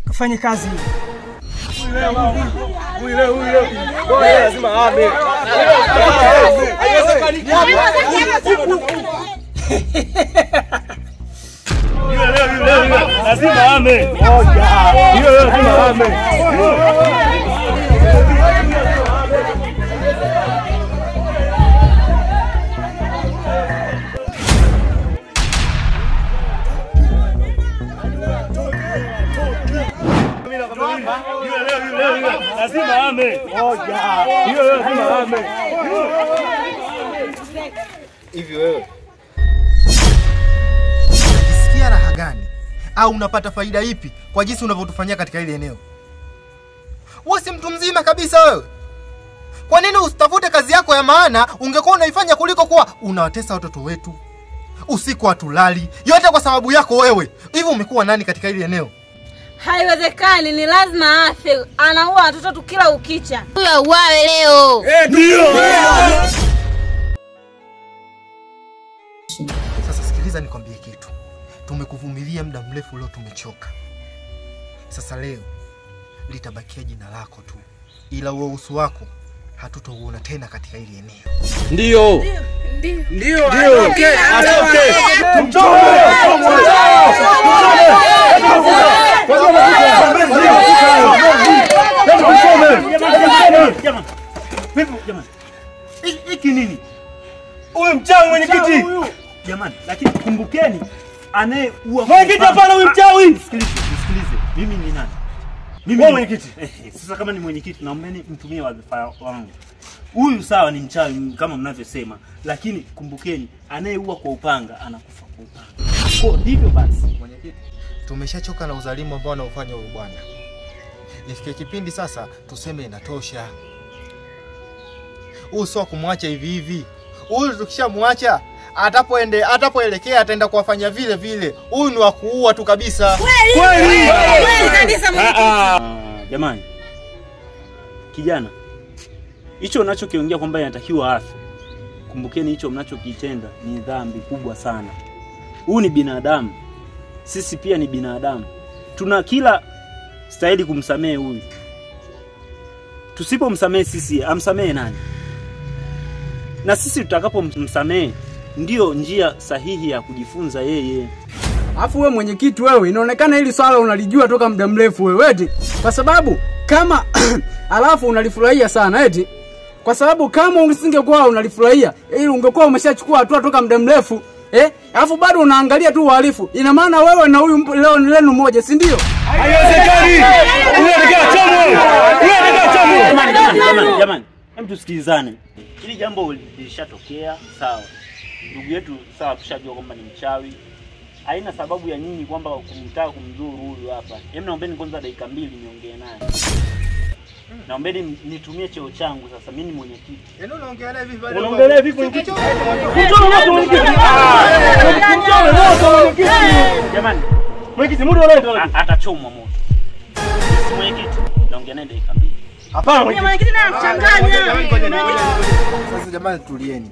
Kafanye kazi. Lazima ame. Lazima ame. Lazima ame. Lazima ame. Lazima ame. Hivi wewe unajisikia raha gani au unapata faida ipi kwa jinsi unavyotufanyia katika ile eneo? Wewe si mtu mzima kabisa wewe. Kwa nini usitafute kazi yako ya maana ungekuwa unaifanya kuliko kuwa unawatesa watoto wetu? Usiku hatulali, yote kwa sababu yako wewe. Hivi umekuwa nani katika ile eneo? Haiwezekani, ni lazima afe. Anaua watoto tu kila ukicha. Huyo auawe leo. Ndio. Sasa sikiliza nikwambie kitu. Tumekuvumilia muda mrefu, leo tumechoka. Sasa leo litabakia jina lako tu, ila huo uso wako hatutouona tena katika hili eneo. Ndio. Ndio. Atoke. Atoke. Tumchome. Jamani. Hiki nini? Huyu mchawi mwenyekiti. Jamani, lakini kumbukeni anayeua mwenyekiti hapana, huyu mchawi. Nisikilize. Mimi ni nani? Mimi ni mwenyekiti. Sasa kama ni mwenyekiti, naombeni mtumie wadhifa wangu. Huyu sawa ni mchawi kama mnavyosema, lakini kumbukeni anayeua kwa upanga anakufa kwa upanga. Kwa hivyo basi, mwenyekiti, tumeshachoka na uzalimu ambao anaufanya huyu bwana. Ifike kipindi sasa tuseme inatosha. Huyu sio kumwacha hivi hivi. Huyu tukishamwacha atapoelekea ataenda kuwafanya vile vile. Huyu ni wa kuua tu kabisa. Kweli. Kweli kabisa mwenyekiti. Jamani. Kijana, hicho unachokiongea kwamba inatakiwa afe, kumbukeni hicho mnachokitenda ni dhambi kubwa sana. Huyu ni binadamu. Sisi pia ni binadamu. Tuna kila stahili kumsamehe huyu. Tusipomsamehe sisi, amsamehe nani? Na sisi tutakapomsamehe ndio njia sahihi ya kujifunza yeye. Alafu wewe mwenyekiti wewe, inaonekana hili swala unalijua toka muda mrefu wewe eti. Kwa sababu kama alafu unalifurahia sana eti. Kwa sababu kama usingekuwa unalifurahia, ili ungekuwa umeshachukua hatua toka muda mrefu, eh? Alafu bado unaangalia tu uhalifu. Ina maana wewe na huyu leo ni lenu moja, si ndio? Haiwezekani. Unataka chomwe. Unataka chomwe. Jamani, hem tusikilizane. Hili jambo lilishatokea, sawa. Ndugu yetu sawa, tushajua kwamba ni mchawi. Haina sababu ya nyinyi kwamba kumtaka kumdhuru huyu hapa. Hem, naombeni kwanza dakika 2 niongee naye. Naombeni nitumie cheo changu sasa, mimi ni mwenyekiti. Yaani unaongea naye vipi bado? Unaongea naye vipi mwenyekiti? Kumchome moto mwenyekiti. Kumchome moto mwenyekiti. Jamani, mwenyekiti muda unaenda atachomwa moto. Sisi mwenyekiti, naongea naye dakika 2. Hapana mwenyekiti naye anachanganya. Sasa jamani tulieni.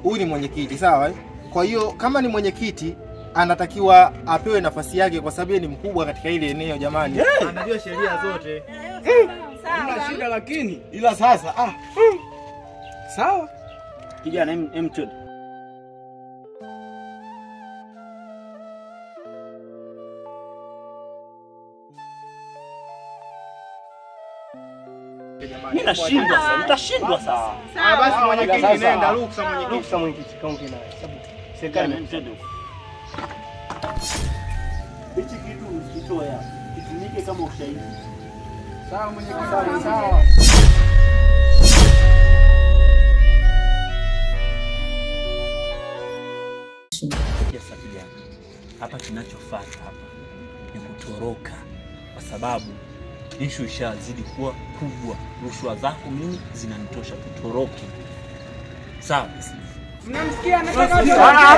Huyu ni mwenyekiti, sawa eh? Kwa hiyo kama ni mwenyekiti anatakiwa apewe nafasi yake kwa sababu ni mkubwa katika ile eneo jamani. Anajua sheria zote. Hamna shida lakini ila sasa sawa. Kijana M2. Mimi nashindwa sasa, nitashindwa sasa. Ah basi mwenyekiti nenda, ruksa mwenyekiti. Ruksa mwenyekiti kaongee naye sababu serikali imemtenda huko. Hichi kitu usikitoe hapa. Kitumike kama ushahidi. Sawa mwenyekiti, sawa. Sasa kijana, hapa kinachofuata hapa ni kutoroka kwa sababu issue ishazidi kuwa kubwa. Rushwa zako mimi zinanitosha, tutoroke. Sawa. Mnamsikia anataka jamani.